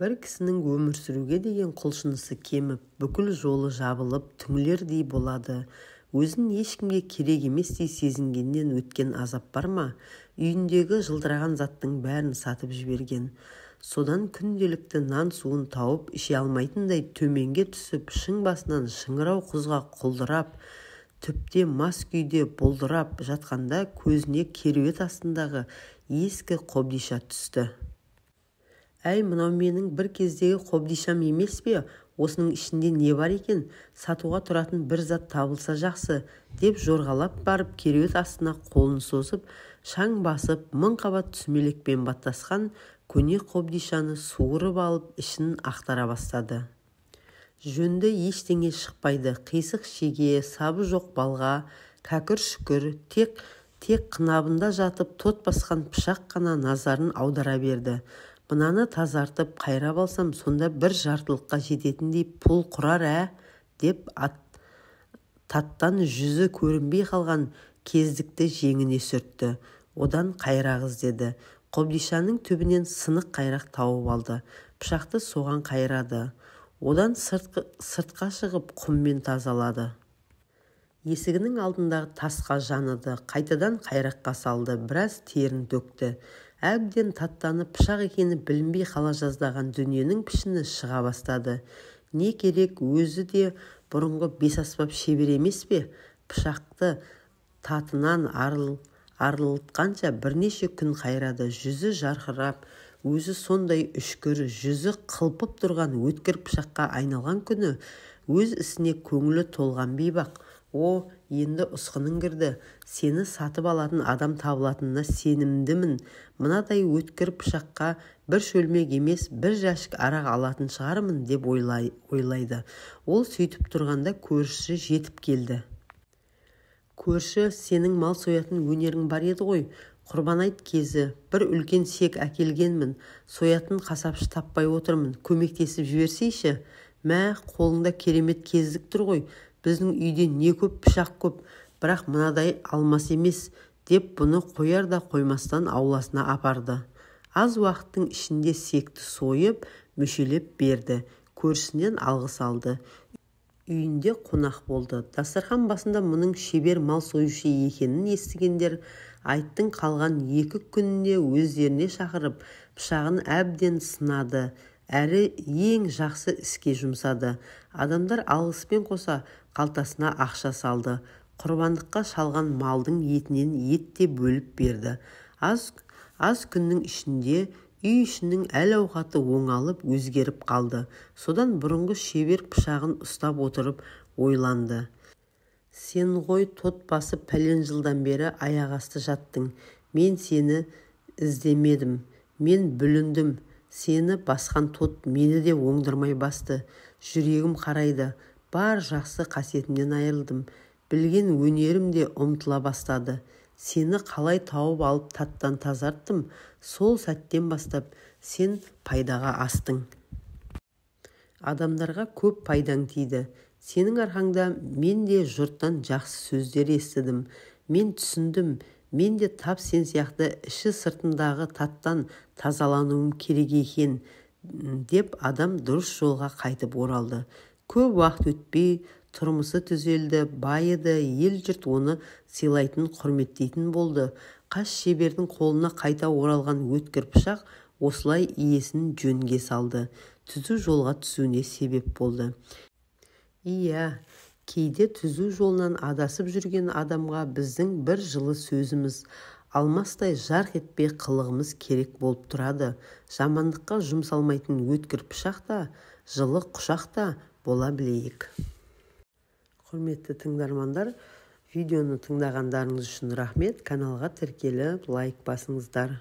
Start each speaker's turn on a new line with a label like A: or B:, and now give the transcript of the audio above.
A: Бір кісінің өмір сүруге деген құлшынысы кеміп, бүкіл жолы жабылып, түңілердей болады. Өзін ешкімге керек еместей сезінгеннен өткен азап бар ма? Үйіндегі жылтыраған заттың бәрін сатып жіберген. Содан күнделікті нан суын тауып іше алмайтындай төменге түсіп, шың басынан шыңырау құзға құлдырап, түпте мас күйде бұлдырап жатқанда көзіне кереует астындағы ескі қобдиша түсті. Әй, мынау менің бір кездегі қобдишам емес пе? Осының ішінде не бар екен? Сатуға тұратын бір зат табылса жақсы, деп жорғалап барып кереует астына қолын созып, шаң басып, мың қабат сүмелекпен баттасқан көне қобдишаны суырып алып, ішін ақтара бастады. Жөнді ештеңе шықпайды. Қисық шеге, сабы жоқ балға, кәкір-шүкір, тек қынабында жатып тот басқан пышақ қана назарын аудара берді. Мынаны тазартып, қайрап алсам, сонда бір жартылыққа жететіндей пұл құрар, ә, деп таттан жүзі көрінбей қалған кездікті жеңіне сүртті. Одан қайрақ іздеді. Қобдишаның түбінен сынық қайрақ тауып алды. Пышақты соған қайрады. Одан сыртқа шығып құммен тазалады. Есігінің алдындағы тасқа жаныды, қайтадан қайраққа салды, біраз терін төкті. Әбден таттанып, пышақ екені білінбей қала жаздаған дүниенің пішіні шыға бастады. Не керек, өзі де бұрынғы бес аспап шебер емес пе? Пышақты татынан арылтқанша бірнеше күн қайрады. Жүзі жарқырап, өзі сондай үшкір, жүзі қылпып тұрған өткір пышаққа айналған күні өз ісіне көңілі толған бейбақ: «О, енді ұсқының кірді, сені сатып алатын адам табылатынына сенімдімін. Мынадай өткір пышаққа бір шөлмек емес, бір жәшік арақ алатын шығармын», деп ойлайды. Ол сөйтіп тұрғанда көршісі жетіп келді. Көрші, сенің мал соятын өнерің бар еді ғой. Құрбан айт кезі бір үлкен сек әкелгенмін, соятын қасапшы таппай отырмын, көмектесіп жіберсейші. Мә, қолыңда керемет кездік тұр ғой. Біздің үйде не көп, пышақ көп, бірақ мынадай алмас емес, деп бұны қояр да қоймастан ауласына апарды. Аз уақыттың ішінде секті сойып, мүшелеп берді. Көршісінен алғыс алды. Үйінде қонақ болды. Дастархан басында мұның шебер мал союшы екенін естігендер айттың қалған 2 күніне өздеріне шақырып, пышағын әбден сынады, әрі ең жақсы іске жұмсады. Адамдар алғыспен қоса қалтасына ақша салды. Құрбандыққа шалған малдың етінен ет те бөліп берді. Аз күннің ішінде үй ішінің әл-ауқаты оңалып, өзгеріп қалды. Содан бұрынғы шебер пышағын ұстап отырып ойланды. Сен ғой тот басып пәлен жылдан бері аяқ асты жаттың. Мен сені іздемедім, мен бүліндім. Сені басқан тот мені де оңдырмай басты. Жүрегім қарайды, бар жақсы қасиетімнен айырылдым. Білген өнерім де ұмтыла бастады. Сені қалай тауып алып таттан тазарттым, сол сәттен бастап сен пайдаға астың. Адамдарға көп пайдаң тиді. Сенің арқаңда мен де жұрттан жақсы сөздер естідім. Мен түсіндім, мен де тап сен сияқты іші сыртындағы таттан тазалануым керек екен, деп адам дұрыс жолға қайтып оралды. Көп уақыт өтпей тұрмысы түзелді, байыды, ел-жұрт оны сыйлайтын, құрметтейтін болды. Қас шебердің қолына қайта оралған өткір пышақ осылай иесін жөнге салды, түзу жолға түсуіне себеп болды. Иә, кейде түзу жолынан адасып жүрген адамға біздің бір жылы сөзіміз, алмастай жарқ етпей қылығымыз керек болып тұрады. Жамандыққа жұмсалмайтын өткір пышақ та, жылы құшақ та бола білейік. Құрметті тыңдармандар, видеоны тыңдағандарыңыз үшін рахмет. Каналға тіркеліп, лайк басыңыздар.